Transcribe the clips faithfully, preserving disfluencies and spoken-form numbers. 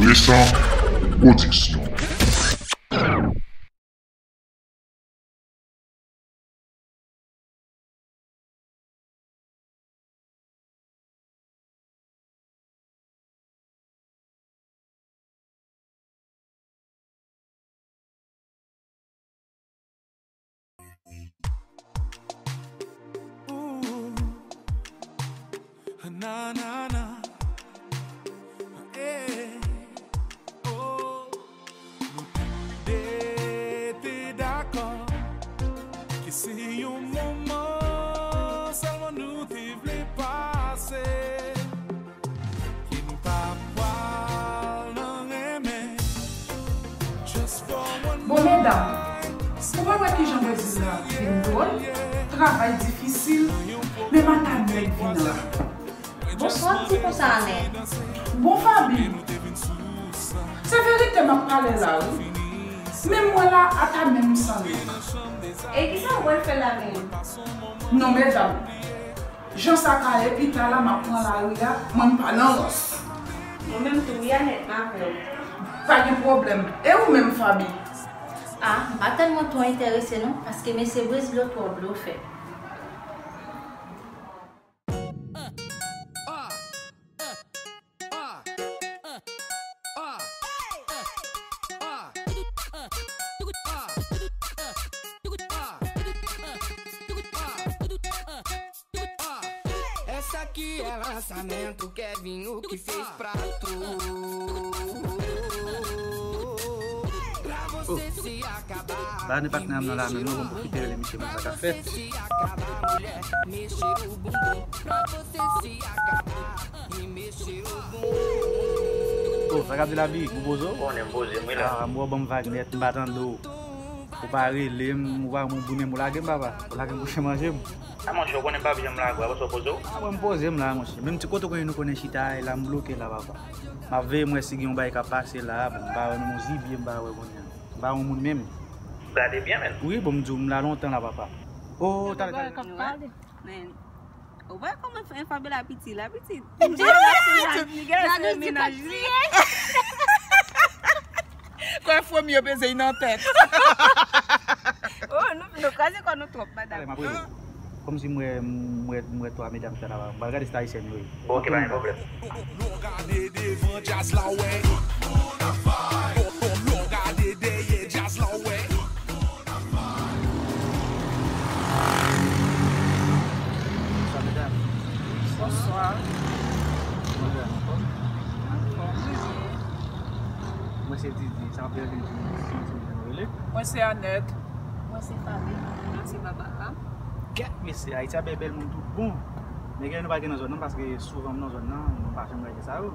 Mesan Pwodiksyon. Ooh, na, na, na. Hey, oh. Nou toude te dakò ke se yon moman sèlman nou te vle pase. Bon, medam, ou pa wè kijan Brezil la vin dwòl? Travay difisil, men m ata nèg vin la. Bonswa, ti konsa, Anèt. Bon, Faby, se verite m ap pale la, wi. Men mwen la, ata menm san nèg. E kisa w pral fè la menm? Non, medam. Jan sa ka ye, pita la, m ap pran lari a, mwen m pa nan rans. Mwen menm tou, wi, Anèt, m avè w. Pa gen pwoblèm. E ou menm, Faby? A, m pa tèlman twò enterese non, paske mesye Brezil yo twò blofè. Essa aqui é lançamento, Kevinho que fez pra tu. Pra você se acabar. Ba nou patnè m nan la menm non, bon pwofite rele misye, men sa k ap fèt. Pra você se acabar, mulher, mexer o bumbum. Pra você se acabar e mexer o bumbum. Oh, sa k ap di la, Big? Ou poze w? Konnen m poze m, wi la. Ah, m wè w ban m vag nèt, m pa tande w. Ou pa rele m, ou pa moun boune m, ou lage m, papa. Ou lage m kouche manje m. A monchè, ou konnen m pa janm lage w, apre sa w poze w? A, mwen m poze m la, monchè. Menm ti kote w konnen nou konnen chita a, e la m bloke la, papa. M ap veye m wè si gen yon bagay k ap pase la, bon, m pa wè nan yon zibye, m pa wè kounye a. M pa yon moun menm. Gade byen, menn. Wi, bon, m di w, m la lontan la, papa. Oh, talè, talè. Men, ou wè kòman Fabiola piti, la piti. Li genlè se mennaj li. Kwè fomi yo peze y nan tèt. Oh, nou, nou kraze kò nou twòp, madanm. Talè, m ap rele w. Kòmsi m wè, m wè, m wè twa medam ki ta la. M pral gade si se ayisyèn yo ye. Bon, ok, pa gen pwoblèm. Lò gade devan djaz la, wè. Lò gade dèyè djaz la, wè. Bonswa, medam. Bonswa. Bonswa. Anfòm? Anfòm. Mwen se Didi, sa ap deranj m si m, si m, si m rele? Mwen se Anèt. Mwen se Faby. Mwen se Babara. Gèt mesye, Ayiti a bay bèl moun tout bon. Men gen nou pa gen nan zòn nan, paske souvan m nan zòn nan, nou pa janm gade sa yo.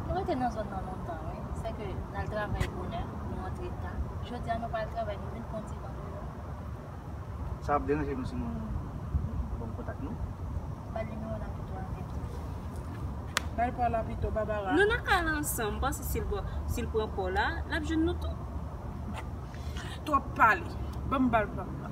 Nou rete nan zòn nan lontan, wi. Sèke n al travay bonè, nou rantre ta. Jodi a nou pa al travay, nou vin pran ti van deyò. Sa ap deranje nou si nou ban m kontak nou? Ba l nimewo Lapito a pito. Ba l pa Lapito, Babara. Nou nan kay la ansanm, m panse si l bò, si l pran pa w la, l ap jwenn nou tou. Twòp pale. Ban m ba l pa m nan.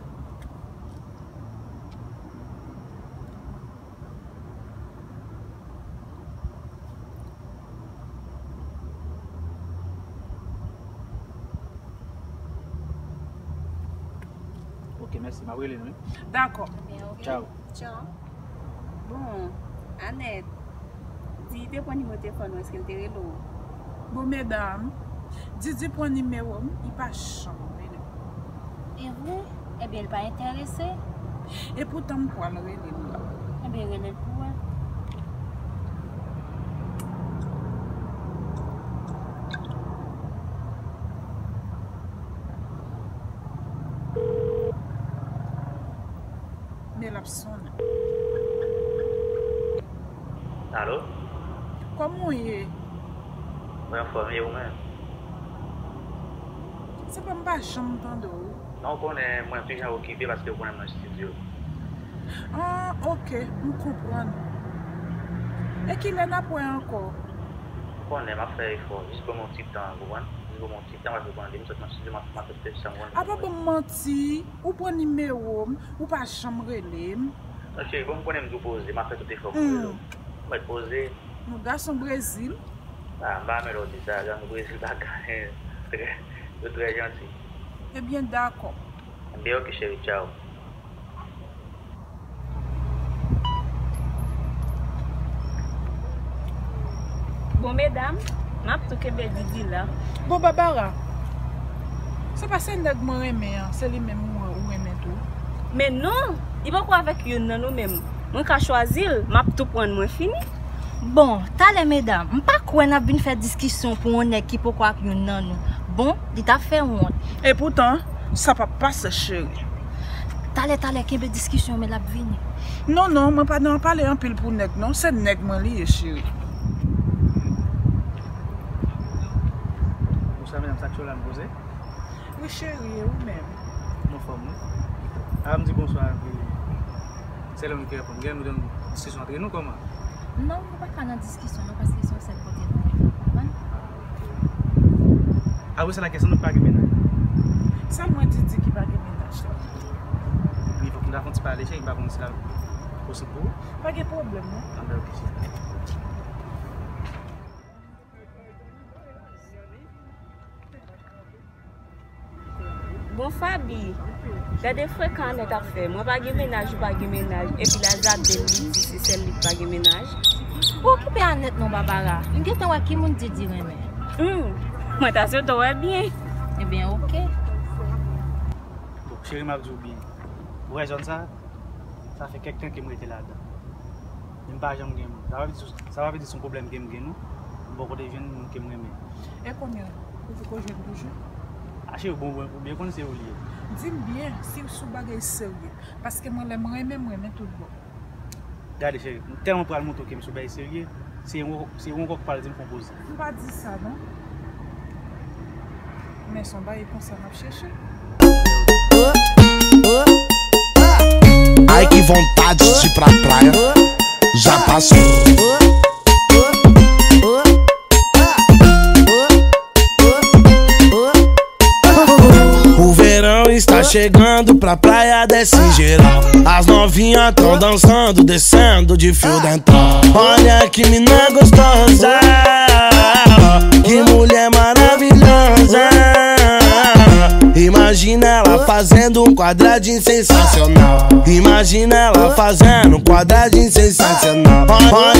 Ok, mèsi. M ap rele nou, wi. Dakò. Ebyen, ok. Tchaw. Tchaw. Bon, Anèt, Didi te pran nimewo telefòn ou, èske l te rele w? Bon, medam, Didi pran nimewo m, li pa janm rele m. E vre? Ebyen, li pa enterese. Epoutan, m pral rele l la. Ebyen, rele l pou wè. Men l ap sonnen. Alo? Kòman w ye? Mwen anfòm, e ou menm? Se pa m pa janm tande w. Non, ou konnen mwen toujou okipe paske ou konnen m nan estidyo. Ah, ok, m konprann. E kilè n ap wè ankò? Ou konnen m ap fè efò, jis ban m yon ti tan, ou konprann? Jis ban m yon ti tan, paske ou konnen depi m sot nan estidyo, m ap, m ap fè sa m konnen. Apa ban m manti, ou pran nimewo m, ou pa janm rele m. Non, cheri, bon, m konnen m di w poze, m ap fè tout efò pou m rele w. Ou mèt poze. Nou gason Brezil. Ah, m pa renmen lè w di sa, zanmi Brezil pa ka, trè, yo trè janti. Ebyen, dakò. Ebyen, oke, cheri, tchaw. Bon, medam, m ap tou kenbe Didi la. Bon, Babara, se pa se nèg mwen renmen an, se li menm ou, ou renmen tou? Men non, li poko avèk youn nan nou menm. Mwen ka chwazi l, m ap tou pran l, mwen fini. Bon, talè medam, m pa kwè n ap vin fè diskisyon pou yon nèg ki poko ak youn nan nou. Bon, li t ap fè wont. Epoutan, sa p ap pase, cheri. Talè, talè, kenbe diskisyon, men l ap vini. Non, non, mwen pa nan pale anpil pou nèg, non. Se nèg mwen li ye, cheri. Bonswa, medam, sa k cho la, n poze? Wi, cheri, e ou menm? M anfòm, wi. A, m di bonswa, epi se lè m ki reponn. Gen nou gen diskisyon antre nou, kòman? Non, nou pa ka nan diskisyon, non, paske se yon sèl kote nou ye, ou konprann? Ah, ok. Apre sa, la kesyon nou pa gen mennaj. Sèl mwen Didi ki pa gen mennaj la. Li fòk nou ta fè yon ti pale, cheri, m pa konn si l ap posib pou ou. Pa gen pwoblèm, non. Anben, ok, cheri. Bon, Faby, gade frekan Anèt ap fè. Mwen pa gen mennaj, ou pa gen mennaj. Epi l a zape l, li di se sèl li k pa gen mennaj. Pa okipe Anèt non, Babara. M gentan wè ki moun Didi renmen. Hmm, mwen ta swete w wè byen. Ebyen, oke. Bon, cheri, m ap di w byen. Ou wè zòn sa? Sa fè kèk tan ke m rete ladan. Men m pa janm gen moun. Sa pa vle di, sa pa vle di se yon pwoblèm ke m gen, non. M poko te jwenn moun ke m renmen. E kounye a, ou poko jwenn toujou? A, cheri, bon, bon, ou byen konn se ou li ye. Di m byen si w sou bagay serye. Paske mwen, lè m renmen, m renmen tout bon. Gade, cheri, m tèlman pral montre w ke m sou bagay serye. Se yon, se yon kòk pral di m konpoze. M pa di sa, non. Men se yon bagay konsa m ap chèche. Ai, que vontade de ir pra praia. Já passou. O verão está chegando pra praia, desce geral. As novinhas tão dançando, descendo de fio dental. Olha que mina gostosa, que mulher maravilhosa. Imagina ela fazendo um quadradinho sensacional. Imagina ela fazendo um quadradinho sensacional.